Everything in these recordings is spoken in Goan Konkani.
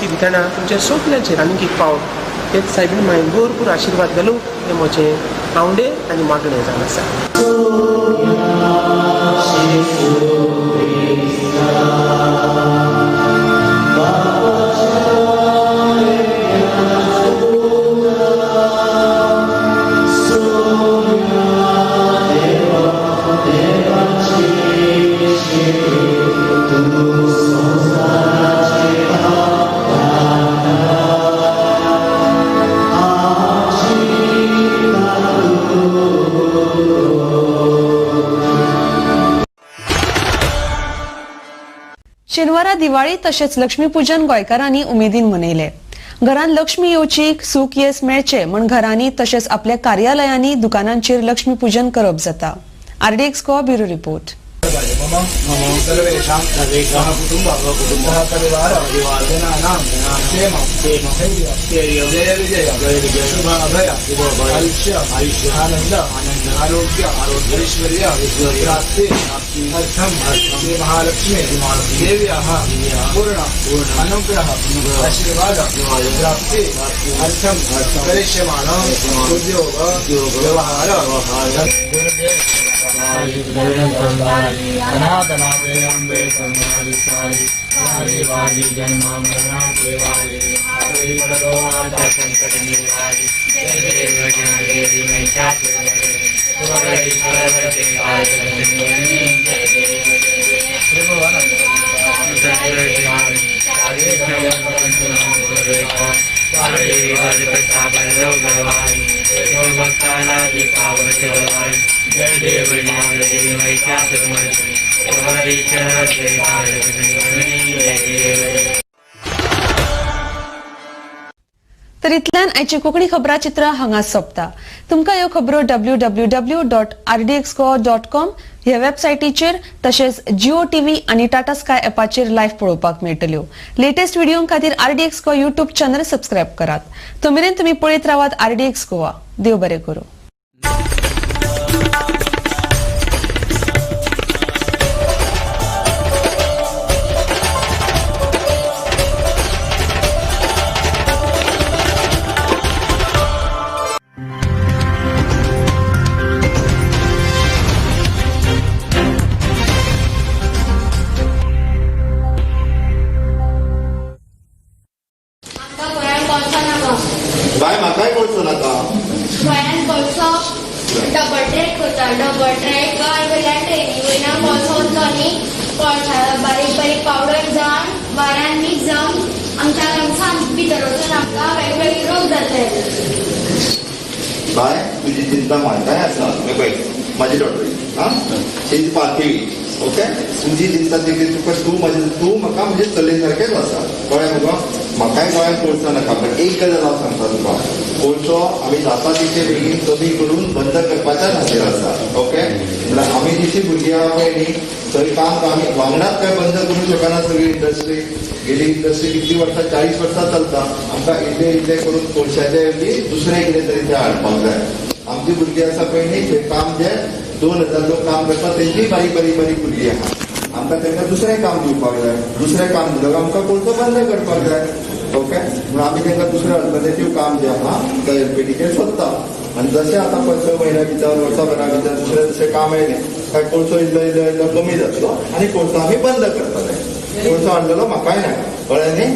पालखी दितना तुमच्या सगल्यांचेर आनीक एक पावट तेच सायबीण मायन भरपूर आशिर्वाद घालूं हें म्हजें आवडे आनी मागणें जावन आसा. शेनवारा दिवाळी तशेंच लक्ष्मीपूजन गोंयकारांनी उमेदीन मनयले. घरान लक्ष्मी येवची, सूख येस मेळचे म्हण घरांनी तशेंच आपल्या कार्यालयांनी दुकानांचेर लक्ष्मीपूजन करप जाता. RDX Goa bureau report. तर इतल्यान आयची कोंकणी खबराचित्र हांगा सोंपता. तुमकां ह्यो खबरो www.rdxgoa.com ह्या वेबसायटीचेर तशेंच जिओ टीव्ही आनी टाटा स्काय ॲपाचेर लायव्ह पळोवपाक मेळटल्यो. लेटेस्ट व्हिडिओ खातीर RDX Goa YouTube channel subscribe करात. तो मेरेन तुमी पळयत रावात RDX Goa. देव बरें करूं. बाय म्हाकाय कोळसो नाका. गोंयांत कोळसो डबल ट्रॅक करता. डबल ट्रॅक वयल्यान ट्रेनी वयल्यान कोळसो वतलो न्ही, कोळसा बारीक बारीक पावडर जावन वाऱ्यान मिक्स जावन आमच्या लंग्सान भितर वचून आमकां वेगवेगळे रोग जातले. बाय तुजी चिंता म्हाकाय आसा. पळय म्हाजी डॉटर आं शी is Parthivi. Okay, तुजी चिंता ती तुका तूं म्हाजी तूं म्हाका म्हणजे चलये सारकेंच आसा. कळ्ळें मुगो? म्हाकाय गोंयांत कोळसो नाका. पण एक गजाल हांव सांगता तुका, कोळसो आमी जाता तितले बेगीन कमी करून बंद करपाच्या खातीर आसा. ओके, म्हणल्यार आमी जितली भुरगीं आहा पळय न्ही थंय काम आमी वांगडाच काय बंद करूंक शकना. सगळी इंडस्ट्री गेली, इंडस्ट्री कितली वर्सां 40 वर्सां चलता. आमकां इल्ले इल्ले करून कोळशाचे ऐवजी दुसरें कितें तरी तें हाडपाक जाय. आमची भुरगीं आसा पळय न्ही थंय काम जे 2000 लोक काम करता तेंची बारीक बारीक बारीक भुरगीं आहा. आमकां तांकां दुसरें काम दिवपाक जाय. दुसरें काम दिलं आमकां कोळसो बंद करपाक जाय. ओके, म्हणून आमी तांकां दुसरें अल्टरनेटीव काम जें आहा तें एलपीटीचेर सोदता. आनी जशें आतां पळय 6 म्हयन्या भितर वर्साभरा भितर दुसरें दुसरें काम येयलें काय कोळसो इल्लो इल्लो इल्लो कमी जातलो आनी कोळसो आमी बंद करतले. कोळसो हाडलेलो म्हाकाय ना. कळ्ळें न्ही?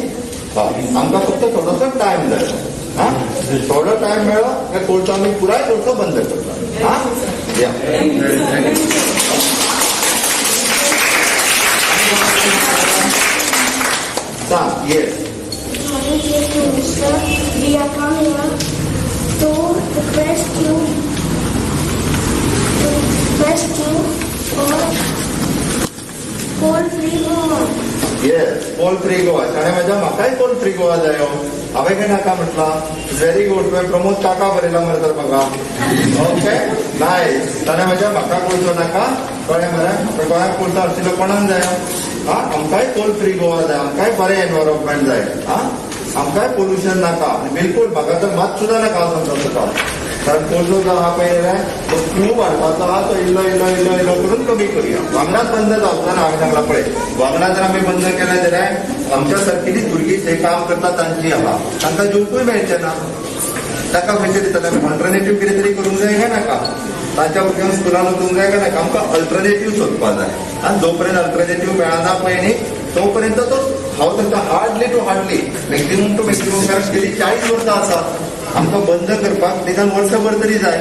हय, आमकां फक्त थोडोसो टायम जाय. आं, थोडो टायम मेळ्ळो काय कोळसो आमी पुराय कोळसो बंद करता. आं, या. सांग. Yes. Chief Minister, we are come here to request you, for coal free Goa. Yes, coal free Goa. शाणे म्हाज्या म्हाकाय कोल फ्री गोवा जायो. हांवें काय नाका म्हटलां. Very good. तुवें प्रमोद काका बरयला मरे तर म्हाका. Okay, nice. ताणें म्हाज्या म्हाका कोळसो नाका. कळ्ळें मरे? म्हाका गोंयांत कोळसो आशिल्लो कोणाक जायो? आं, आमकांय कोल फ्री गोवा जाय. आमकांय बरें एनवायरमेंट जाय. आं, आमकांय पोल्युशन नाका बिलकुल. म्हाका तर मात सुद्दां नाका हांव सांगता तुका. कारण कोळसो जो आहा पळय जाल्यार तो खूब वाडपाचो आहा. तो इल्लो इल्लो इल्लो इल्लो करून कमी करुया. वांगडाच बंद जावचो ना. हांवें सांगलां पळय, वांगडा जर आमी बंद केलें जाल्यार आमच्या सारकेलीच भुरगीं थंय काम करता तांची आहा, तांकां जेवपूय मेळचें ना. ताका खंयचें दिता आमी अल्टरनेटीव कितें तरी करूंक जाय काय नाका? तांच्या भुरग्यांक स्कुलान वचूंक जाय काय नाका? आमकां अल्टरनेटीव सोदपाक जाय आनी जो पर्यंत अल्टरनेटीव मेळना पळय न्ही तो पर्यंत तो हांव तांकां hardly to hardly, maximum to maximum, कारण गेली 40 वर्सां आसा आमकां बंद करपाक निदान वर्सभर तरी जाय.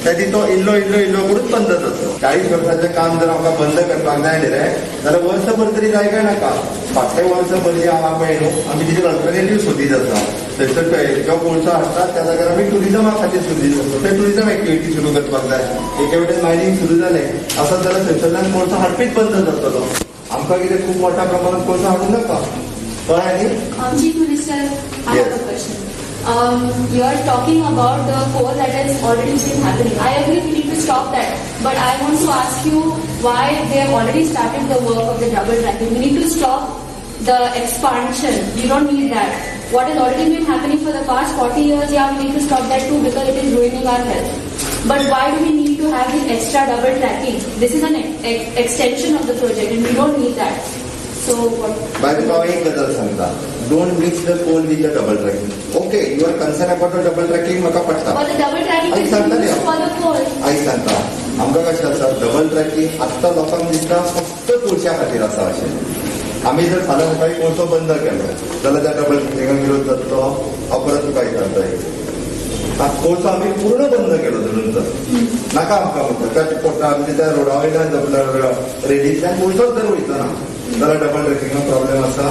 ताची तो इल्लो इल्लो इल्लो करून बंद जातलो. 40 वर्सांचें काम जर आमकां बंद करपाक जाय न्ही रे जाल्यार वर्सभर तरी जाय काय नाका? फाटले वर्सभर जे आहा पळय न्हू आमी तेजेर अल्टरनेटीव सोदीत आसा. थंयसर जो कोळसो हाडटात त्या जाग्यार आमी ट्युरिजमा खातीर सोदीत आसा. थंय ट्युरिजम एक्टिविटी सुरू करपाक जाय. एके वटेन मायनींग सुरू जालें आसत जाल्यार थंयसरल्यान कोळसो हाडपीच बंद जातलो. आमकां कितें खूब मोठ्या प्रमाणात कोळसो हाडूं नाका, कळ्ळें न्ही? Chief Minister, I have a question. You are talking about the coal that has already been happening. I agree we need to stop that. But I want to ask you why they have already started the work of the double tracking. We need to stop the expansion. We don't need that. What has already been happening for the past 40 years, yeah, we need to stop that too because it is ruining our health. But why do we need to have this extra double tracking? This is an extension of the project and we don't need that. So what? बाय तुका हांव एक गजाल सांगता, don't mix the coal with the double tracking. Okay, you are concern about the double tracking, म्हाका पडटा. But the double tracking I is सांगता न्ही used for the coal. आयक सांगता, आमकां कशें आसा, डबल ट्रॅकिंग आत्तां लोकांक दिसता फक्त कोळश्या खातीर आसा अशें. आमी जर फाल्यां सकाळीं कोळसो बंद केलो जाल्यार त्या डबल ट्रॅकिंगाक विरोध जातलो. हांव परत तुका विचारता, कोळसो आमी पूर्ण बंद केलो धरून तर नाका आमकां म्हणटा, त्या पोटा म्हणजे त्या रोडा वयल्यान रेडींतल्यान कोळसोच जर वयता ना जाल्यार डबल ट्रॅकिंगाक प्रॉब्लेम आसा?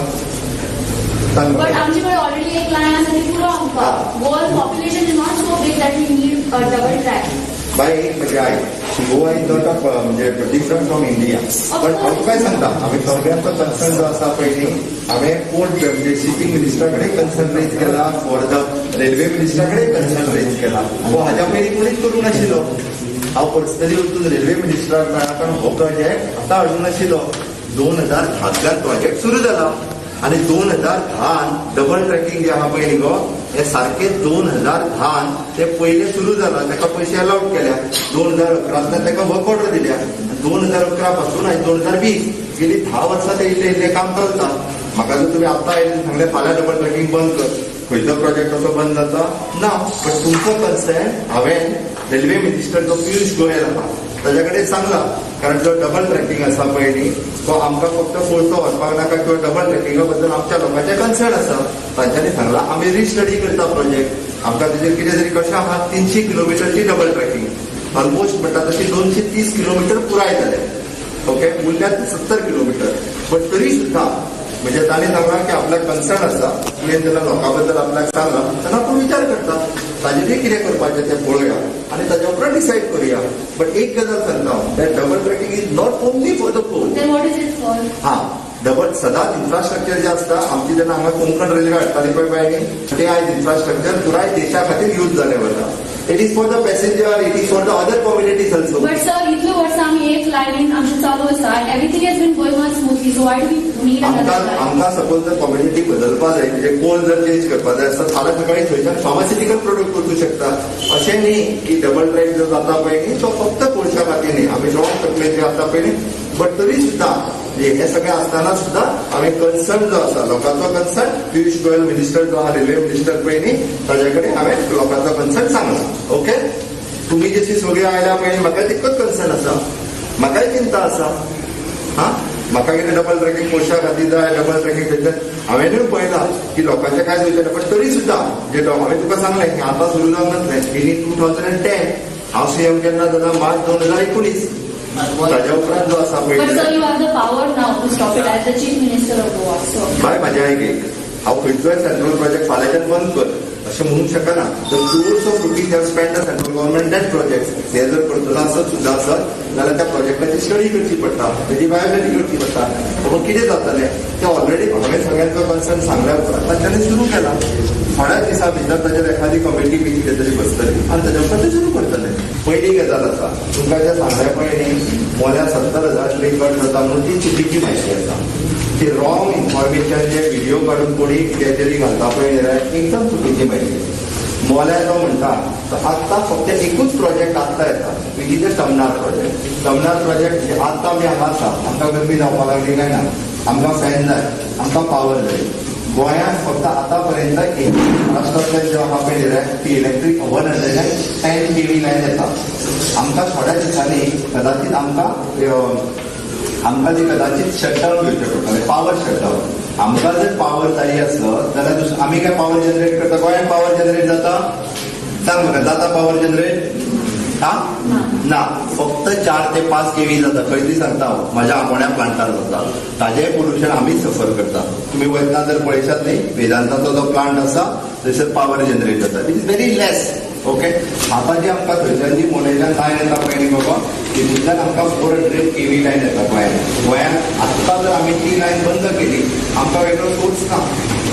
सांग But म्हाका. आमचे कडेन ऑलरेडी एक लायन आसा ती पुरो आमकां. Goa's population is not so big that we need a double track. बाय, एक म्हणजे आयक, गोवा is not a म्हणजे डिफरंट फ्रॉम इंडिया. बट हांव तुका सांगता, आमी सगळ्यांचो कन्सर्न जो आसा पळय न्ही, हांवें पोर्ट म्हणजे शिपींग मिनिस्टरा कडेन कन्सर्न रेज केला, फॉर the railway मिनिस्टरा कडेन कन्सर्न रेज केला. हो हाज्या पयलीं कोणीच करूंक नाशिल्लो. हांव पर्सनली वचून रेल्वे मिनिस्टराक मेळ्ळा, कारण हो प्रोजेक्ट आतां हाडूंक नाशिल्लो. 2010तल्यान प्रोजेक्ट सुरू जाला आनी 2010 डबल ट्रॅकिंग जे आहा पळय न्ही गो, हे सारके 2010 ते पयले सुरू जाला. ताका पयशे अलाउड केल्या. 2011तल्यान ताका वर्क ऑर्डर दिल्या. 2011 पासून आनी 2020, गेली 10 वर्सां ते इल्लें इल्लें काम चलता. म्हाका जर तुमी आत्तां आयले सांगलें फाल्यां डबल ट्रॅकिंग बंद कर, खंयचो प्रोजेक्ट असो बंद जाता ना. बट तुमचो कन्सर्न हांवें रेल्वे मिनिस्टर जो पियुष गोयल आहा ताज्या कडेन सांगला, कारण जो डबल ट्रॅकिंग आसा पळय न्ही तो आमकां फक्त कोळसो व्हरपाक नाका किंवा डबल ट्रॅकिंगा बद्दल आमच्या लोकांचें कन्सर्न आसा. तांच्यांनी सांगला आमी रिस्टडी करता प्रोजेक्ट. आमकां तेजेर कितें तरी कशें आहा, 300 किलोमिटरची डबल ट्रॅकिंग ऑलमोस्ट म्हणटा तशी 230 किलोमिटर पुराय जाले. ओके, उरल्यात 70 किलोमिटर. बट तरी सुद्दां म्हणजे तांणी सांगलां की आपल्याक कन्सर्न आसा. तुवें जेन्ना लोकां बद्दल आपल्याक सांगलां तेन्ना आपूण विचार करता, ताजेरूय कितें करपाचें तें पळोवया आनी ताज्या उपरांत डिसायड करुया. बट एक गजाल सांगता हांव, that double tracking is not only for the coal. Then what is it for? हा डबल सदांच इन्फ्रास्ट्रक्चर जे आसता आमची, जेन्ना हांगा कोंकण रेल्वे हाडटाली पळय बाय न्ही, ते आयज इन्फ्रास्ट्रक्चर पुराय देशा खातीर यूज जालें वता. It is for the passenger, it is for the other communities also. But sir, इतले वर्सां आमी एक लायनीन आमचें चालू आसा and everything has been going on smoothly. So why do we need another आमकां line? आमकां सपोज जर कम्युनिटी बदलपा जाय, म्हणजे कोल जर चेंज करपा जाय आसता, फाल्यां सकाळी थंयच्यान फार्मास्युटिकल प्रोडक्ट वचूं शकता. अशें न्ही की डबल ट्रॅक जो जाता पळय न्ही तो फक्त कोळशा खातीर न्ही. आमी रॉंग तकलेचे आसता पळय न्ही. बट तरी सुद्दां हे सगळें आसतना सुद्दां हांवें कन्सर्न जो आसा लोकांचो कन्सर्न, पियुष गोयल मिनिस्टर जो आहा रेल्वे मिनिस्टर पळय न्ही ताजे कडेन हांवें लोकांचो कन्सर्न सांगला. ओके, तुमी जशी सगळीं आयल्या पळय न्ही, म्हाका तितकोच कन्सर्न आसा, म्हाकाय चिंता आसा. हा म्हाका कितें डबल ट्रॅकिंग कोळशा खातीर जाय डबल ट्रॅकिंग थंयच्यान हांवेनूय पळयलां की लोकांचें कांय दिवचें ना. पण तरी सुद्दां जे हांवें तुका सांगलें की आतां सुरू जावंक नासलें. इन 2010 हांव सीएम केन्ना जाला, मार्च 2019, ताज्या उपरांत जो आसा But sir, पळय. you have the power now to stop it as the Chief Minister of Goa. So बाय, म्हाजें आयक एक, हांव खंयचोय सेंट्रल प्रोजेक्ट फाल्यांच्यान बंद कर अशें म्हणूंक शकना. The crores of rupees have spend the central government that project. हे जर करतलो आसत सुद्दां आसत जाल्यार त्या प्रोजेक्टाची स्टडी करची पडटा, तेजी वायबिलिटी करची पडटा. बाबा कितें जातलें तें ऑलरेडी हांवें सगळ्यांचो कन्सर्न सांगल्या उपरांत तांच्यांनी सुरू केला. थोड्याच दिसां भितर ताजेर एखादी कमिटी बी कितें तरी बसतली आनी ताज्या उपरांत ते सुरू करतले. पयली गजाल आसा, तुमकां जें सांगलें पळय न्ही मोल्यां 70,000 ट्री कट जाता म्हणून, ती चुकीची म्हायती आसा. ती रॉंग इन्फॉर्मेशन जे व्हिडिओ काडून कोणी कितें तरी घालता पळय न्ही, एकदम चुकीची म्हायती. मोल्या जो म्हणटा तो आत्तां फक्त एकूच प्रोजेक्ट आत्तां येता, which is the Tamnar project. Tamnar project म्हणजे आत्तां आमी हांगा आसा, आमकां गरमी जावपाक लागली काय ना? आमकां फॅन जाय, आमकां पावर जाय. गोंयांत फक्त आतां पर्यंत एक महाराष्ट्रांतल्यान जेव्हा आहा पळय रे ती इलेक्ट्रीक 110 kV line येता. आमकां थोड्या दिसांनी कदाचित आमकां आमकां ती कदाचित शटडावन घेवचें पडटलें, पावर शटडावन. आमकां जर पावर जाय आसत जाल्यार आमी काय पावर जनरेट करता? गोंयांत पावर जनरेट जाता? सांग म्हाका, जाता पावर जनरेट? हा ना, फक्त 4 ते 5 kV जाता. खंय ती सांगता हांव, म्हाज्या आमोण्या प्लांटार जाता. ताजें पोल्युशन आमीच सफर करता. तुमी वयतना जर पळयशात न्ही, वेदांताचो जो प्लांट आसा थंयसर पावर जनरेट जाता, it is very less. Okay, आतां जी आमकां थंयच्यान जी मोलेच्यान लायन येता पळय न्ही बाबा, तितूंतल्यान आमकां 400 kV line येता गोंयांत. गोंयांत आत्तां जर आमी ती लायन बंद केली, आमकां वेगळो सोर्स ना.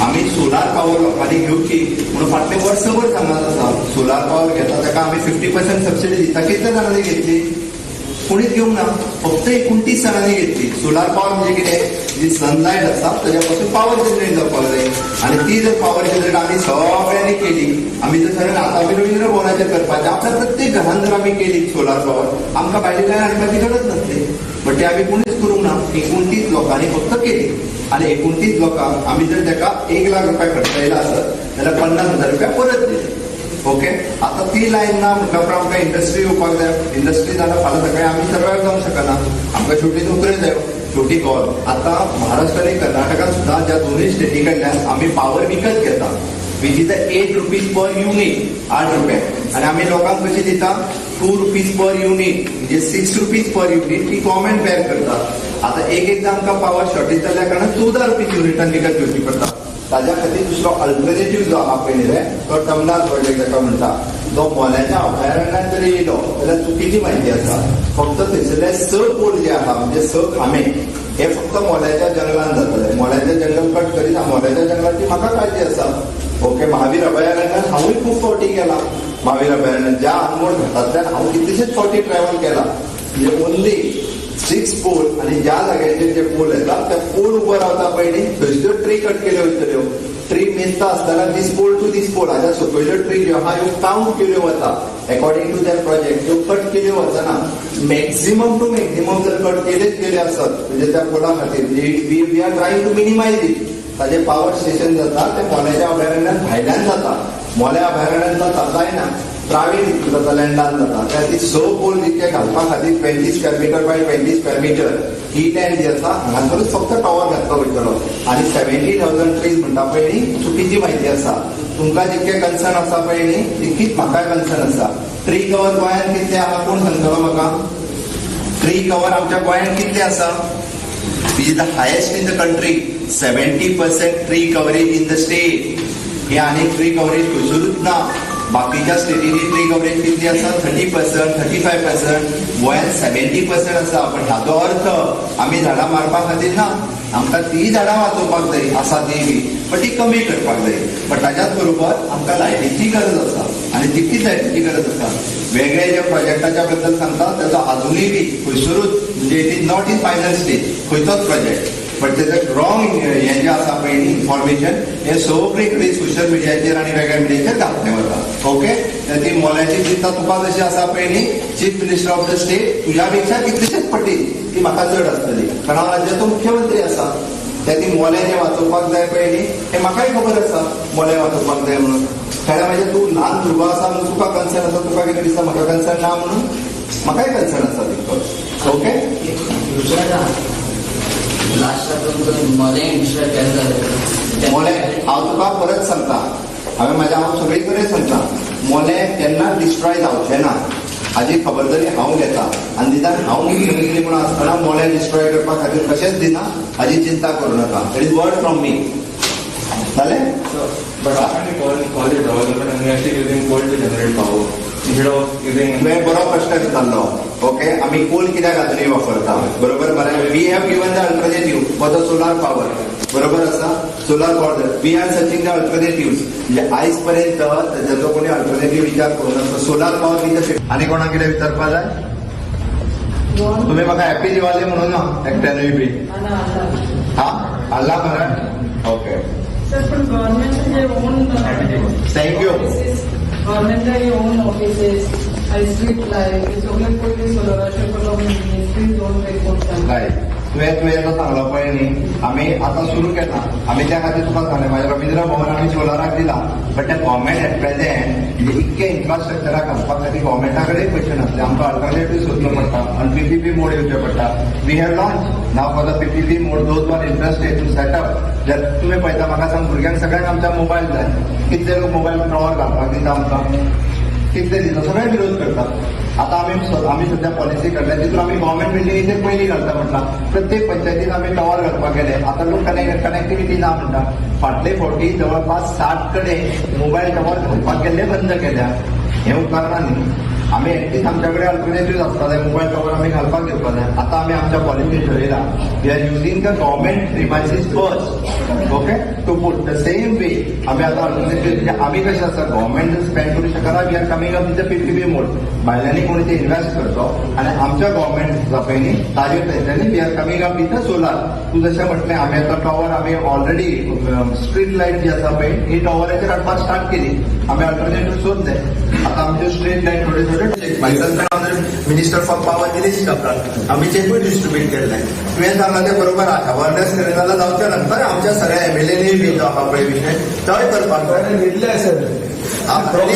आमी सोलार पावर लोकांनी घेवची म्हणून फाटले वर्सभर सांगत आसा. सोलार पावर घेता ताका आमी 50% सबसिडी दिता. कितल्या जाणांनी घेतली? कोणीच घेवंक ना, फक्त 29 जाणांनी घेतली. सोलार पावर म्हणजे कितें? जी सनलायट आसा ताज्या पासून पावर जनरेट जावपाक जाय आनी ती जर पावर जनरेट आमी सगळ्यांनी केली, आमी जर सगळ्यांनी आतां आमी रवींद्र भवनाचेर करपाचें, आपल्या प्रत्येक घरान जर आमी केली सोलार पावर, आमकां भायली लायन हाडपाची गरज नासली. बट ते आमी कोणीच करूंक ना, 29 लोकांनी फक्त केली. आनी 29 लोकांक आमी जर ताका 1 लाख रुपया खर्च येयला आसत जाल्यार 50,000 रुपया परत दिले. ओके, आतां ती लायन ना म्हटल्या उपरांत आमकां इंडस्ट्री येवपाक जाय. इंडस्ट्री जाल्यार फाल्यां सकाळी आमी सर्वायव जावंक शकना, आमकां शेवटी नोकऱ्यो जायो. शेवटी गोवा आतां महाराष्ट्र आनी कर्नाटकान सुद्दां ज्या दोनूय स्टेटी कडल्यान आमी पावर विकत घेता, which is 8 rupees per unit, 8 रुपये. आनी आमी लोकांक कशी दिता? 2 रुपीज पर युनीट, म्हणजे 6 रुपीज पर युनीट ती गव्हर्मेंट बेर करता. आतां एक एकदां आमकां पावर शॉर्टेज जाल्ल्या कारणान 14 रुपीज युनिटान विकत घेवची पडटा. ताज्या खातीर दुसरो अल्टरनेटीव जो आहा पळय न्ही रे, तो तमनार प्रोजेक्ट जाका म्हणटा, जो मोल्याच्या अभयारण्यात जरी येयलो जाल्यार चुकीची म्हायती आसा. फक्त थंयसरले 6 पोल जे आहा, म्हणजे 6 खांबे, हे फक्त मोल्याच्या जंगलान जातले. मोल्याचे जंगल कट करीत, मोल्याच्या जंगलाची म्हाका काळजी आसा. ओके, महावीर अभयारण्यात हांवूय खूब फावटी गेला. महावीर अभयारण्यात ज्या अनमोड घाटांतल्यान हांव कितलेशेच फावटी ट्रॅव्हल केला. म्हणजे ओन्ली 6 पोल, आनी ज्या जाग्याचेर जे पोल येता त्या पोल उबो रावता पळय न्ही, थंयसर ट्री कट केल्यो वयतल्यो. ट्री मेजता आसतना this pole to this pole हाज्या सकयल्यो ट्री ज्यो आहा ह्यो कावंट केल्यो वता एकोर्डिंग टू that project. त्यो कट केल्यो वचना. मॅक्झिमम टू मॅक्झिमम जर कट केलेच गेले आसत म्हणजे त्या पोला खातीर we are trying to minimize it. ताजे पावर स्टेशन जाता ते मोल्याच्या अभयारण्यात भायल्यान जाता, मोल्या अभयारण्यात जाता जायना, प्रायव्हेट हितून जाता, लँडान जाता. त्या खातीर 6 पोल जितके घालपा खातीर 20 square meter by 20 square meter he land जी आसा हांगासरूच फक्त टॉवर घातलो वयतलो. आनी 70,000 ट्रीज म्हणटा पळय न्ही, चुकीची म्हायती आसा. तुमकां जितके कन्सर्न आसा पळय न्ही, तितकीच म्हाकाय कन्सर्न आसा. ट्री कवर गोंयांत कितले आहा कोण सांगतलो म्हाका? ट्री कवर आमच्या गोंयांत कितले आसा? Which is the highest in the country, 70% tree coverage in the state. हे आनी ट्री कवरेज खंयसरूच ना. बाकीच्या स्टेटींनी ट्री कवरेज कितली आसा? 30%, 35%. गोंयांत 70% आसा. पण हाचो अर्थ आमी झाडां मारपा खातीर ना, आमकां ती झाडां वाचोवपाक जाय आसा ती बी, पण ती कमी करपाक जाय. पण ताज्याच बरोबर आमकां लायटीची गरज आसा आनी तितकीच लायटीची गरज आसा. वेगळे जे प्रोजेक्टाच्या बद्दल सांगता ताचो अजुनूय बी खंयसरूच, म्हणजे it is not in final stage खंयचोच प्रोजेक्ट. बट तेजो रॉंग हें जें आसा पळय न्ही इन्फॉर्मेशन, हें सगळे कडेन सोशल मिडियाचेर आनी वेगळ्या मिडियाचेर घातलें वता. ओके, ती मोल्याची चिंता तुका जशी आसा पळय न्ही, chief minister of the state तुज्या पेक्षा कितलेशेच पटी ती म्हाका चड आसतली, कारण हांव राज्याचो मुख्यमंत्री आसा. त्या ती मोलें जें वाचोवपाक जाय पळय न्ही, हें म्हाकाय खबर आसा मोलें वाचोवपाक जाय म्हणून. कारण म्हणजे तूं ल्हान भुरगो आसा म्हणून तुका कन्सर्न आसा, तुका कितें दिसता म्हाका कन्सर्न ना म्हणून? म्हाकाय कन्सर्न आसा तितकोच. ओके, लास्टाक मोलें डिस्ट्रॉय केलें जालें. मोलें हांव तुका परत सांगता, हांवें म्हाज्या हांव सगळी कडेन सांगता, मोलें केन्नाच डिस्ट्रॉय जावचें ना हाजी खबरदारी हांव घेता. आनी निदान हांव मुख्यमंत्री म्हणून आसतना मोलें डिस्ट्रॉय करपा खातीर कशेंच दिना, हाजी चिंता करूं नाका. It is word from me. जालें? But how can you call it development and we are still using coal to generate power instead of using तुवें बरो प्रश्न विचारलो. ओके, आमी कोल कित्याक अजुनूय वापरता, बरोबर मरे? We have given the alternative for the solar power, बरोबर आसा? Solar power, we are searching the alternative. म्हणजे आयज पर्यंत ताजो कोणी अल्टरनेटीव विचार करूं ना. सोलार पावर कितें? आनी कोणाक कितें विचारपा जाय? तुम्ही म्हाका हॅपी दिवाळी म्हणून ना एकट्यानूय बी हा हाडला मरे. ओके. सर, पण गव्हर्नमेंटचे own thank you. गव्हर्नमेंटाचे own offices आणि स्ट्रीट लायट हे सगळे पयलीं सोलराचेर मिनिस्ट्री दोन रेट रायट. तुवें तुवें जो सांगलो पळय न्ही, आमी आतां सुरू केला. आमी त्या खातीर तुका सांगलें, म्हाज्या रवींद्र भवन आमी सोलाराक दिला, बट ते गव्हर्मेंट एट प्रेझेंट म्हणजे इतके इन्फ्रास्ट्रक्चराक घालपा खातीर गव्हर्मेंटा कडेन पयशे नासले. आमकां अल्टरनेटीव सोदचो पडटा आनी पीपीपी मोड येवचें पडटा. We have launch now for the PPP mode, those are interested to set up. जर तुमी पळयता, म्हाका सांग, भुरग्यांक सगळ्यांक आमच्या मोबायल जाय. कितले लोक मोबायल टॉवर घालपाक दिता आमकां? कितले दिता? सगळे विरोध करतात. आता आमी सध्या पॉलिसी काडल्या, तितून आमी गव्हर्मेंट बिल्डिंगेचेर पयलीं घालता म्हटलां. प्रत्येक पंचायतीन आमी टॉवर घालपाक गेले, आतां लोक कनेक्टिविटी ना म्हणटा. फाटले फावटी जवळपास 60 कडेन मोबायल टॉवर घालपाक गेल्ले बंद केल्या. हें उपकारना न्ही. आमी एटलीस्ट आमच्या कडेन अल्टरनेटीव आसता जाय, मोबायल टॉवर आमी घालपाक दिवपा जाय. आतां आमी आमच्या policy ठरयला, we are using the government premises first, okay, to put the same way. आमी आतां अल्टरनेटीव म्हणजे आमी कशें आसा, गव्हर्मेंट स्पेंड करूं शकना. We are coming up with the PPP mode. भायल्यांनी कोणी ते इन्व्हेस्ट करचो आनी आमच्या गव्हर्मेंट जाता पळय न्ही, ताजे पैशांनी we are coming up with the solar. तूं जशें म्हटलें, आमी आतां टॉवर आमी ऑलरेडी स्ट्रीट लायट जी आसा पळय, ही टॉवराचेर हाडपाक स्टार्ट केली. आमी अल्टरनेटीव सोदले. आतां आमच्यो स्ट्रीट लायट थोडे थोडे minister for power Nilesh Cabral, आमी चेकूय डिस्ट्रीब्यूट केल्ले. तुवें सांगलां तें बरोबर आहा. अवेरनेस केलें जाल्यार जावचें ना. बरें, आमच्या सगळ्या एमएलएनी बी जो आहा पळय विशय, तोय करपाक जाय. न्हिदले सर. आनी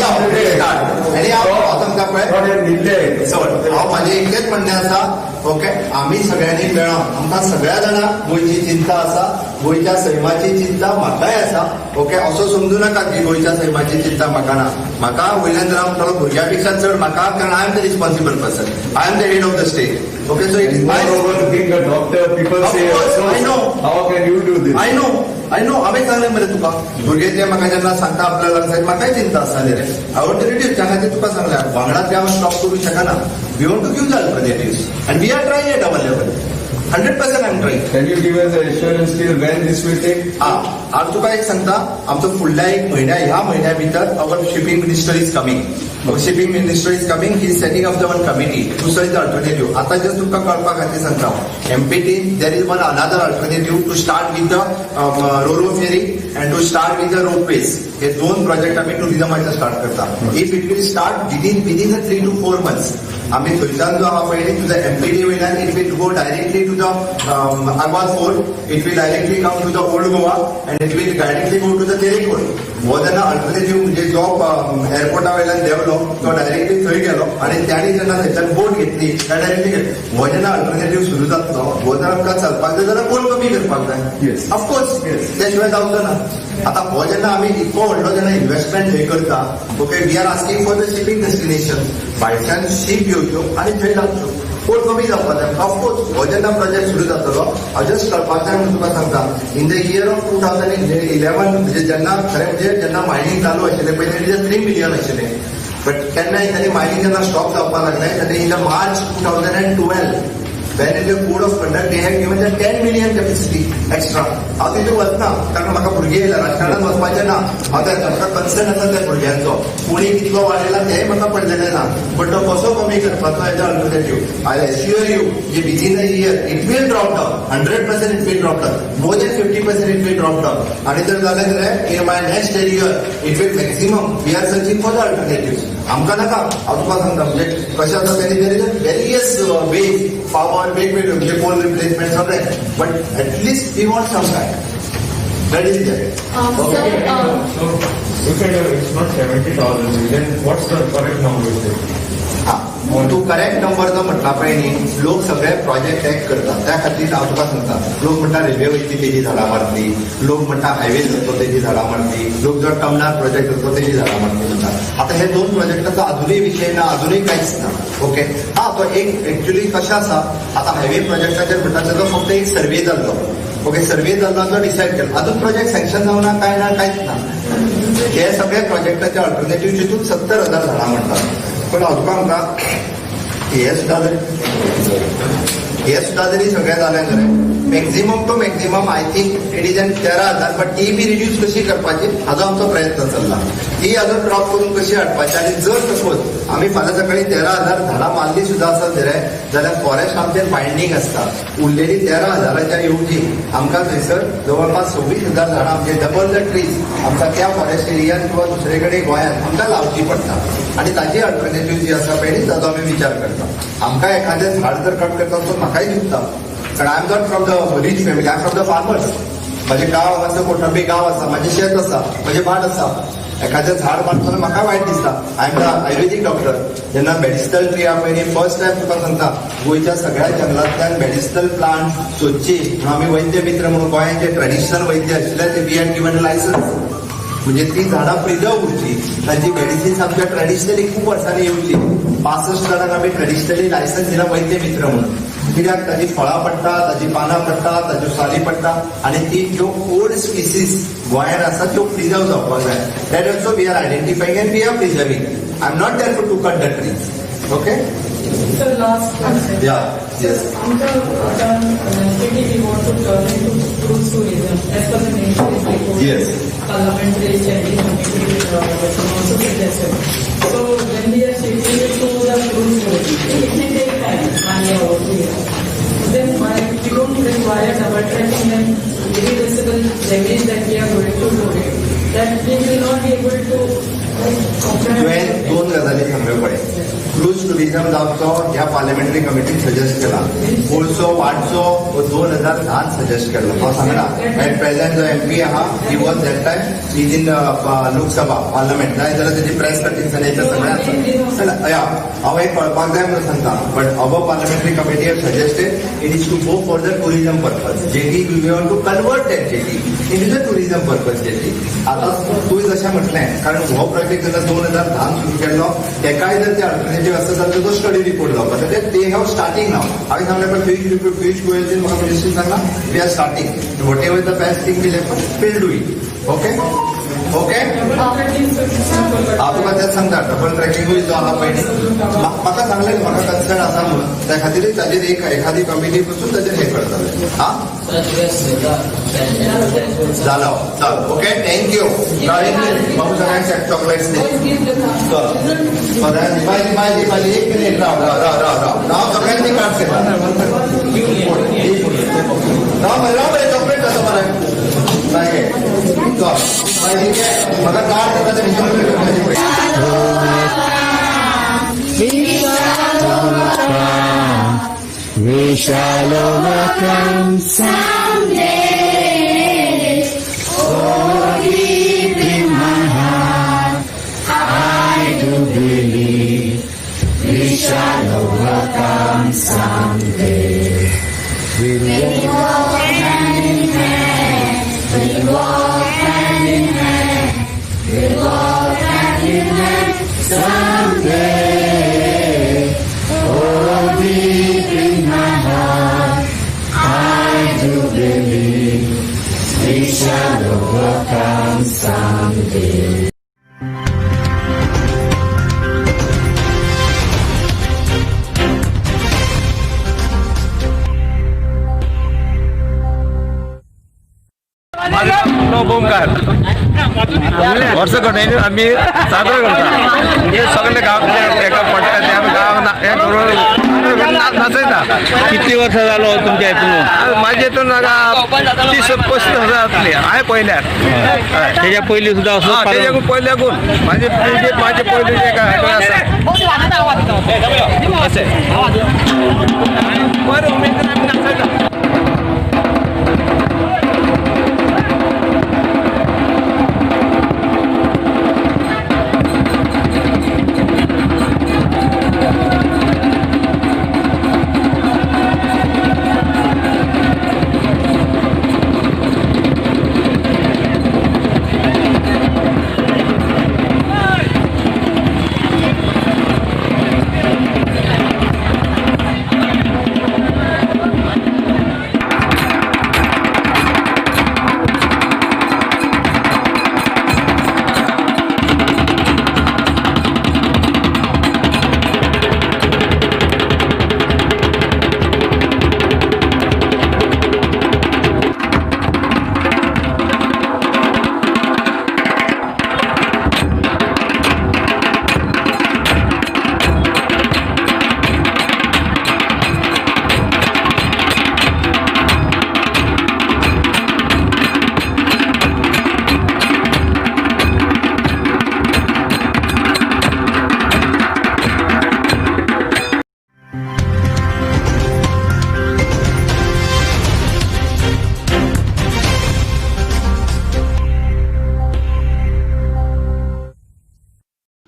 हांव सांगता पळय, न्हिदले. सोड, हांव म्हाजें इतलेंच म्हणणें आसा, ओके, आमी सगळ्यांनी मेळोन, आमकां सगळ्या जाणांक गोंयची चिंता आसा, गोंयच्या सैमाची चिंता म्हाकाय आसा. ओके, असो समजू नाका की गोंयच्या सैमाची चिंता म्हाका ना. म्हाका वयल्यान जर हांव थोडो भुरग्या पेक्षा चड म्हाका, कारण I am the responsible person, I am the head of the state, okay, so it is my Moreover, being a doctor, people Of say, course, also, I know. How can you do this? I know, I know. हांवें सांगलें मरे तुका, भुरगे जे म्हाका जेन्ना सांगता आपल्या लग्नाक, म्हाकाय चिंता आसताली रे. हांव रिड्यूस त्या खातीर तुका सांगलें, वांगडा ते हांव स्टॉप करूं शकना. We want to give the alternatives and we are trying at our level. 100% I am trying. Can you give us the assurance till when this will take? हा, हांव तुका एक सांगता, आमचो फुडल्या एक म्हयन्या, ह्या म्हयन्या भितर our shipping minister is coming. Shipping minister is coming, he is setting up the one committee to search the alternative. आतां जस्ट तुमकां कळपा खातीर सांगता, MPT there is one another alternative to start with the ro-ro ferry and to start with the ropeways. हे दोन प्रोजेक्ट आमी टुरिझमाचे स्टार्ट करता. If it will start within the 3 to 4 months, आमी थंयच्यान जो आहा पळय तुझा एमपीटी वयल्यान, it will go directly to the Aguada Fort, it will directly come to the Old Goa and it will directly go to the Terekhol. हो जेन्ना अल्टरनेटीव म्हणजे जो एअरपोर्टा वयल्यान देंवलो तो डायरेक्टली थंय गेलो आनी त्याणी जेन्ना थंयच्यान बोट घेतली, त्या डायरेक्टली गेलो. हो जेन्ना अल्टरनेटीव सुरू जातलो, हो जर आमकां चलपाक जाय जाल्यार कोल कमी करपाक जाय. Of course, त्या शिवाय जावचो ना. आतां हो जेन्ना आमी इतको व्हडलो जेन्ना इन्व्हेस्टमेंट थंय करता, okay, we are asking for the shipping destination. भायच्यान शीप येवच्यो आनी थंय लागच्यो, कोल कमी जावपाक जाय. ऑफकोर्स, हो जेन्ना प्रोजेक्ट सुरू जातलो, हांव जस्ट कळपाक जाय म्हणून तुका सांगता, in the year of 2011, म्हणजे जेन्ना खरें म्हणजे जेन्ना मायनींग चालू आशिल्लें पळय, तेन्ना 3 मिलियन आशिल्लें. बट केन्ना तांणी मायनींग जेन्ना स्टॉप जावपाक लागलें तेन्ना in the March 2012, when in the code of conduct they have given the 10 million capacity extra. हांव तितून वचना, कारण म्हाका भुरगीं येयला, राजकारणात वचपाचें ना. हांव त्या म्हाका कन्सर्न आसा त्या भुरग्यांचो. कोणी कितलो वाडयला तेंय म्हाका पडलेलें ना, बट तो कसो कमी करपाचो हेजो alternative. I assure you J within a year it will drop down, 100% it will drop down, more than 50% it will drop down. आनी जर जालें जाल्यार in my next year it will maximum. We are searching for the alternative. आमकां नाका, हांव तुका सांगता, म्हणजे कशें आसा, तेणी there is various ways power, वेगवेगळे म्हणजे कोल रिप्लेसमेंट सगळें, but at least we want some काय that is there. Sir, So, if it's not 70,000, then what's the correct number? हा, तूं करेक्ट नंबर जो म्हटला पळय न्ही, लोक सगळे प्रोजेक्ट टॅग करतात. त्या खातीर हांव तुका सांगता, लोक म्हणटा रेल्वे वयतली तेजी झाडां मारतली, लोक म्हणटा हायवे जातलो तेजी झाडां मारतली, लोक जो टमनार प्रोजेक्ट जातलो तेजी झाडां मारतली म्हणटा. आतां हे दोन प्रोजेक्टाचो अजुनूय विशय ना, अजुनूय कांयच ना. ओके, हा, तो एक एक्च्युली कशें आसा, आतां हायवे प्रोजेक्टाचेर म्हणटा तेजो फक्त एक सर्वे जाल्लो. ओके, सर्वे जाल्लो, तो डिसायड केलो, अजून प्रोजेक्ट सँक्शन जावना, कांय ना, कांयच ना. हे सगळे प्रोजेक्टाचे अल्टरनेटीव चितून 70,000 झाडां म्हणटात. पण हांव तुका सांगता, हे सुद्दां जरी सगळें जालें जाल्यार maximum to maximum I think it is an 13,000, but ती बी रिड्यूस कशी करपाची हाजो आमचो प्रयत्न चल्ला. ती अजून ड्रॉप करून कशी हाडपाची. आनी जर सपोज आमी फाल्यां सकाळी 13,000 झाडां मारली सुद्दां आसत जाल्यार फॉरेस्ट आमचेर बायंडींग आसता. उरलेली 13,000च्या येवजी आमकां थंयसर जवळपास 26,000 झाडां, म्हणजे डबल the trees आमकां त्या फॉरेस्ट एरियान किंवा दुसरे कडेन गोंयांत आमकां लावची पडटा. आनी ताजी अल्टरनेटीव जी आसा पळय न्ही, ताजो आमी विचार करता. आमकां एखादें झाड जर कट करता तो म्हाकाय दुखता. कारण I am not from the rich family, I am from the farmers. म्हजें गांव आसा, कोठंबी गांव आसा, म्हजें शेत आसा, म्हजें भाट आसा. एखादें झाड मारतना म्हाका वायट दिसता. I am the Ayurvedic doctor. जेन्ना मेडिसिनल ट्री आहा पळय न्ही, फर्स्ट टायम तुका सांगता, गोंयच्या सगळ्या जंगलांतल्यान मेडिसिनल प्लांट सोदची म्हणून आमी वैद्य मित्र म्हणून गोंयांत जे ट्रेडिशनल वैद्य आशिल्ले ते we had given licence. म्हणजे ती झाडां प्रिजर्व उरची, तांची मेडिसिन्स आमच्या ट्रेडिशनली खूब वर्सांनी येवची. 65 जाणांक आमी ट्रेडिशनली लायसन्स दिला वैद्य मित्र म्हणून. कित्याक ताजी फळां पडटा, ताजी पानां पडटा, ताज्यो साली पडटा आनी ती ज्यो ओल्ड स्पिसीस गोंयांत आसा त्यो प्रिजर्व जावपाक जाय. That also we are identifying and we are preserving. I am not there to cut the trees. Okay. Sir, last question. Yeah, yes. आमकां आतां city we want to turn into cruise tourism as per the nation's report. Yes. Parliamentary Standing Committee also suggested. So when we are shifting it to the cruise tourism, it may take time, 1 year or 2 years. Then why we don't require double tracking, then irreversible damage that we are going to do it, that we will not be able to तुवें दोन गजाली सांगल्यो पळय. क्रूज टुरिजम जावचो ह्या पार्लमेंटरी कमिटीन सजेस्ट केला. कोळसो वाडचो हो 2010 सजेस्ट केल्लो. हांव सांगना, एट प्रेझेंट जो एमपी आहा he was that time is in Lok Sabha parliament. जाय जाल्यार तेजी प्रेस कटिंग्स आनी सगळें आसा. या हांव एक कळपाक जाय म्हणून सांगता, but our parliamentary committee have suggested it is to go for the tourism purpose. Jetty we want to convert that jetty in is a tourism purpose jetty. आतां तुवें जशें म्हटलें, कारण हो प्रोजेक्ट जेन्ना 2010 सुरू केल्लो तेकाय जर ते अल्टरनेटीव आसता जाल्यार तो स्टडी रिपोर्ट जावपाचो. ते have starting नाव. हांवें सांगलें पण पियुष गोयलजीन म्हाका मिनिस्ट्रीन सांगलां we are starting, whatever the best thing will happen will do it. Okay okay. हांव तुका तेंच सांगता, डबल ट्रॅकिंगूय जो आहा पळय न्ही, म्हाका सांगलें म्हाका कन्सर्न आसा म्हणून, त्या खातीर ताजेर एक एखादी कमिटी बसून ताजेर हें करतले. हा जालो, चल ओके, thank you. बाबू सगळ्यांक चॉकलेट्स दी. चल बाय बाय बाय. एक मिनीट राव राव राव राव राव राव, सगळ्यांनी कार्ड सेवा राव मरे राव मरे, चॉकलेट आसा मरे. बाय चल बाय, ठीक आहे. म्हाका कार्ड दिता तें चॉकलेट पळय. We shall overcome someday. Oh, deep in my heart, I do believe we shall overcome someday. We will walk hand in hand, we'll walk hand in hand, we'll walk hand in hand someday. Oh, deep in my heart, I do believe we shall overcome someday. Omkar वर्स कंटिन्यू आमी साजरो करता. म्हणजे सगळे गांवांतले एका पडटा ते आमी गांवांत हें करून नाचयता. कितली वर्सां जालो तुमच्या हितून? म्हाजे हितून 30-35 वर्सां जातली हांवें पळयल्यार. तेज्या पयलीं सुद्दां असो? तेज्या पयल्याकून म्हाजे म्हाजे पयलीं आसा अशें बरें उमेदीन आमी नाचयता.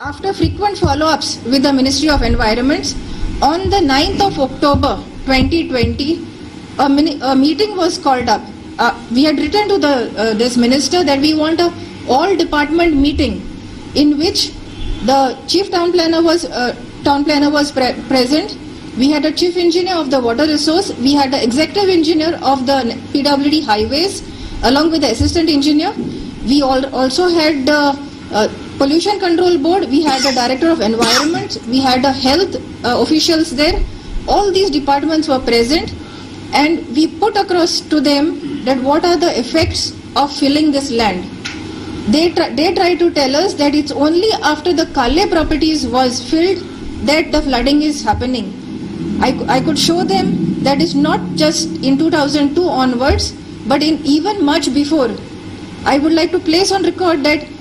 After frequent follow-ups with the Ministry of Environment, on the 9th of October 2020, a meeting was called up. We had written to the this minister that we want a all department meeting in which the chief town planner was present. We had a chief engineer of the water resource. We had the executive engineer of the PWD highways, along with the assistant engineer. We also had the pollution control board. We had the director of environment. We had the health officials there. All these departments were present, and we put across to them that what are the effects of filling this land. They try to tell us that it's only after the Kale properties was filled that the flooding is happening. I could show them that it's not just in 2002 onwards, but in even much before. I would like to place on record that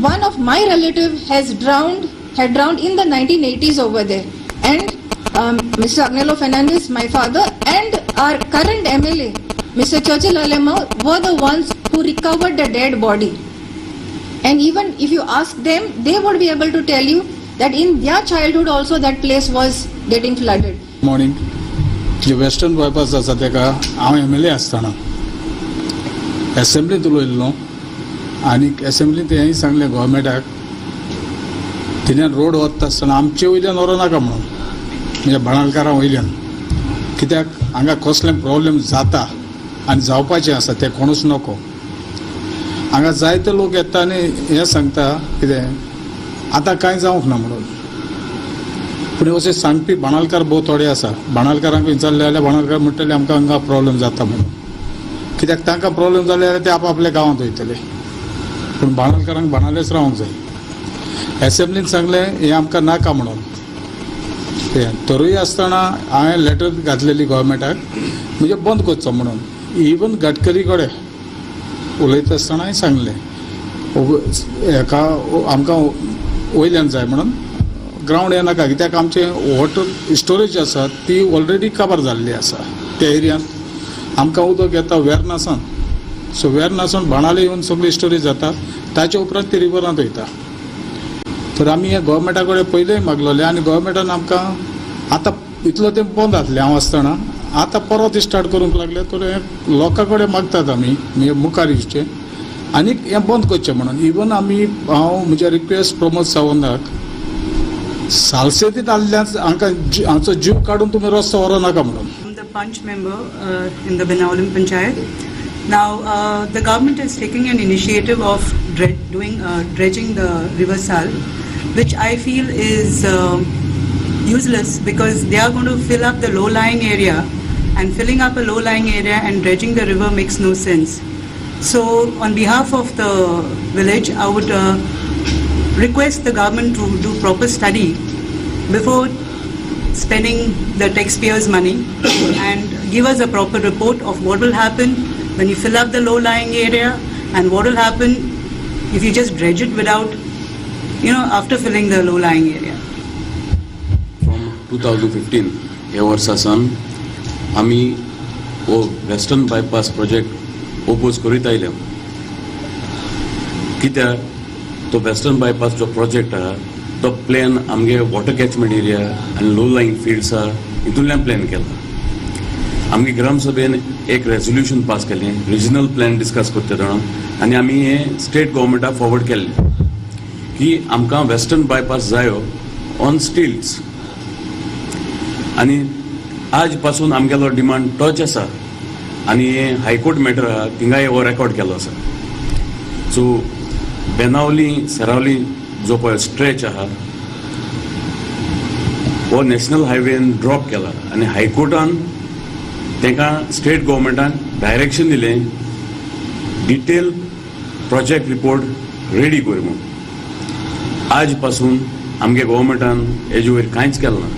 one of my relative had drowned in the 1980s over there, and Mr. Agnelo Fernandez, my father, and our current MLA, Mr. Churchill Alemao, were the ones who recovered the dead body. And even if you ask them, they would be able to tell you that in their childhood also that place was getting flooded. Morning. J western bypass आसा तेका हांव एम एल ए आसतना एसेंब्लींत उलयल्लो आनी एसेंब्लींत हेंय सांगलें गोवोरमेंटाक थंयच्यान रोड वता आसतना आमचे वयल्यान व्हरूं नाका म्हणून, म्हणजे बाणालकारां वयल्यान, कित्याक हांगा कसलें प्रॉब्लेम जाता आनी जावपाचें आसा तें कोणूच नको. हांगा जायते लोक येता आनी हें सांगता कितें आतां कांय जावंक ना म्हणून, पूण अशें सांगपी बाणालकार भोव थोडे आसा. बाणालकारांक विचारलें जाल्यार बाणालकार म्हणटले आमकां हांगा प्रॉब्लेम जाता म्हणून, कित्याक तांकां प्रॉब्लेम जाले जाल्यार ते आपआपल्या गांवांत वयतले, पूण बाणालकारांक बाणालेच रावंक जाय. एसेंब्लीन सांगलें हें आमकां नाका म्हणून, तें तरूय आसतना हांवें लेटर घातलेली गोवोरमेंटाक म्हणजे बंद करचो म्हणून. इवन गडकरी कडेन उलयता आसतनाय सांगलें हेका आमकां वयल्यान जाय म्हणून, ग्रावंड हें नाका, कित्याक आमचें वॉटर स्टोरेज आसा ती ऑलरेडी काबार जाल्ली आसा त्या एरियांत. आमकां उदक येता वेर्नासान, सो वेर्नासून बाणाले येवन सगळी स्टोरेज जाता, ताच्या उपरांत ती रिवरांत वयता. तर आमी हे गोवोरमेंटा कडेन पयलें मागलेलें आनी गोवोरमेंटान आमकां आतां इतलो तेंप बंद जातलें हांव आसतना, आतां परत स्टार्ट करूंक लागले. तर हें लोकां कडेन मागतात आमी म्हणजे मुखार येवचें आनी हें बंद करचें म्हणून. इवन आमी हांव म्हज्या रिक्वेस्ट प्रमोद सावंताक सालसेतीत आसल्यान हांकां हांचो जीव काडून तुमी रस्तो व्हरूं नाका म्हणून. I'm the Panch member in the Benaulim Panchayat. Now the government is taking an initiative of dredging the river Sal, which I feel is useless because they are going to fill up the low-lying area, and filling up a low-lying area and dredging the river makes no sense. So on behalf of the village, I would request the government to do proper study before spending the taxpayers' money and give us a proper report of what will happen when you fill up the low-lying area and what will happen if you just dredge it without, after filling the low-lying area. From 2015 हे वर्सा सावन आमी हो वेस्टर्न बायपास प्रोजेक्ट ओपोज करीत आयल्या, कित्याक तो वेस्टर्न बायपास जो प्रोजेक्ट आहा तो प्लॅन आमगे वॉटर कॅचमेंट एरिया आनी लो लायिंग फिल्ड्स आहा हितूंतल्यान प्लॅन केला. आमगे ग्रामसभेन एक रेजोल्युशन पास केलें, रिजनल प्लॅन डिस्कस करता जाणा, आनी आमी हें स्टेट गोवोरमेंटाक फॉरवर्ड केल्लें की आमकां वेस्टर्न बायपास जायो ऑन स्टिल्स. आनी आज पासून आमगेलो डिमांड टच आसा आनी हें हायकोर्ट मॅटर आहा थिंगाय हो रेकॉर्ड केलो आसा. सो बेनावली सरावली जो पळय स्ट्रेच आहा हो नॅशनल हायवेन ड्रॉप केला आनी हायकोर्टान तांकां स्टेट गोवोरमेंटान डायरेक्शन दिलें डिटेल प्रोजेक्ट रिपोर्ट रेडी कर म्हणून. आज पासून आमगे गोवोरमेंटान हेजे वयर कांयच केलें ना.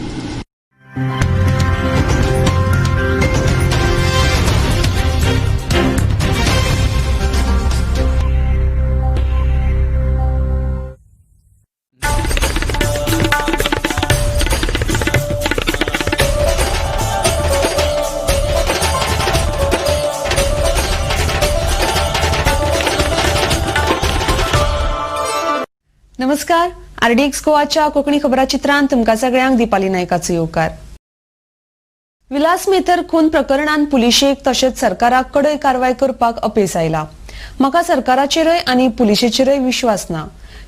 नमस्कार, आरडीएक्स गोवाच्या कोंकणी खबराचित्रांत तुमकां सगळ्यांक दीपाली नायकाचो येवकार. विलास मेथर खून प्रकरणान पुलिशेक तशेंच सरकाराक कडय कारवाय करपाक अपेस आयला. म्हाका सरकाराचेरय आनी पुलिशेचेरय विश्वास ना.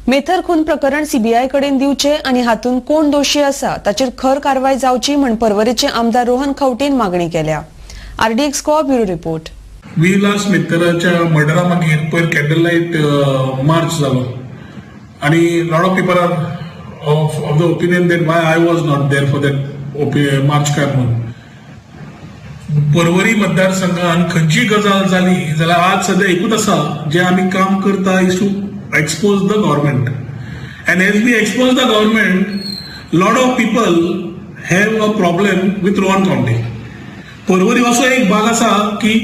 मेथर खून प्रकरण सीबीआय कडेन दिवचे आनी हातूंत कोण दोशी आसा ताचेर खर कारवाय जावची म्हण पर्वरेचे आमदार रोहन खंवटेन मागणी केल्या. RDX Goa bureau report. Vilas मेथराच्या मर्डरा मागीर पयर कॅन्डल लायट मार्च जालो आनी lot of people are of the opinion that why I was not there for that march काय म्हणून. पर्वरी मतदारसंघान खंयची गजाल जाली जाल्यार आज सद्या एकूच आसा जे आमी काम करता is to expose the government, and as we expose the government lot of people have a problem with Rohan Khaunte. Porvorim असो एक भाग आसा की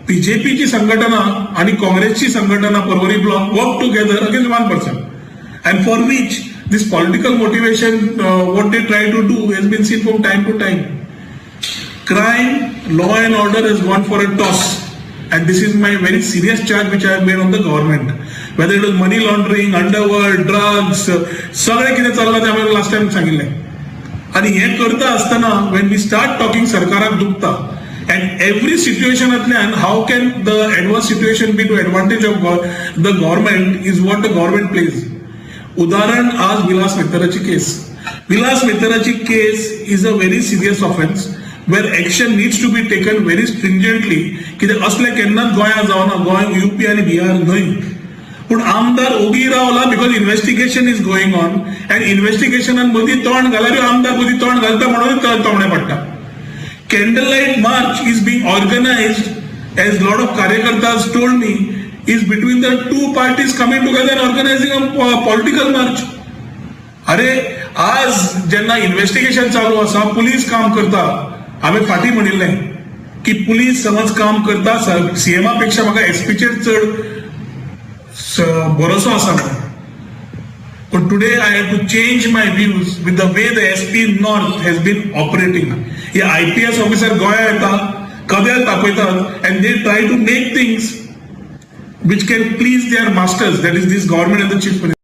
बीजेपीची संघटना आनी काँग्रेसची संघटना Porvorim block work together against one person, and for which this political motivation what they try to do has been seen from time to time. Crime, law and order has gone for a toss, and this is my very serious charge which I have made on the government. Whether it was money laundering, underworld, drugs, सगळें कितें चल्लां तें हांवें लास्ट टायम सांगिल्लें. आनी हें करता आसतना when we start talking सरकाराक दुखता, and every सिट्युएशनांतल्यान how can the adverse situation be to advantage of the government is what the government plays. उदाहरण आज विलास मेहतराची केस. विलास मेहतराची case is a very serious offence where action needs to be taken very stringently. कित्याक असलें केन्नाच गोंयांत जावना, गोंय युपी आनी बिहार न्हय. पूण आमदार ओगी रावला because investigation is going on, and इन्व्हेस्टिगेशनान मदीं तोंड घाल्यारूय आमदार मदीं तोंड घालता म्हणून तोमणे पडटा. Candle light march is being organised, as lot of कार्यकर्ताज told me, is between the two parties coming together and organising a political march. अरे आज जेन्ना इन्व्हेस्टिगेशन चालू आसा, पुलीस काम करता, हांवें फाटीं म्हणिल्लें की पुलीस समज काम करता, सीएमा पेक्षा म्हाका एसपीचेर चड भरोसो आसा म्हणून. पूण today I have to change my views with the way the SP north has been operating. हे आयपीएस ऑफिसर गोंया येता, कदेल तापयतात, and they try to make things which can please their masters, that is this government and the chief minister.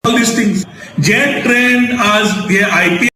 All these things J trend आज हे I P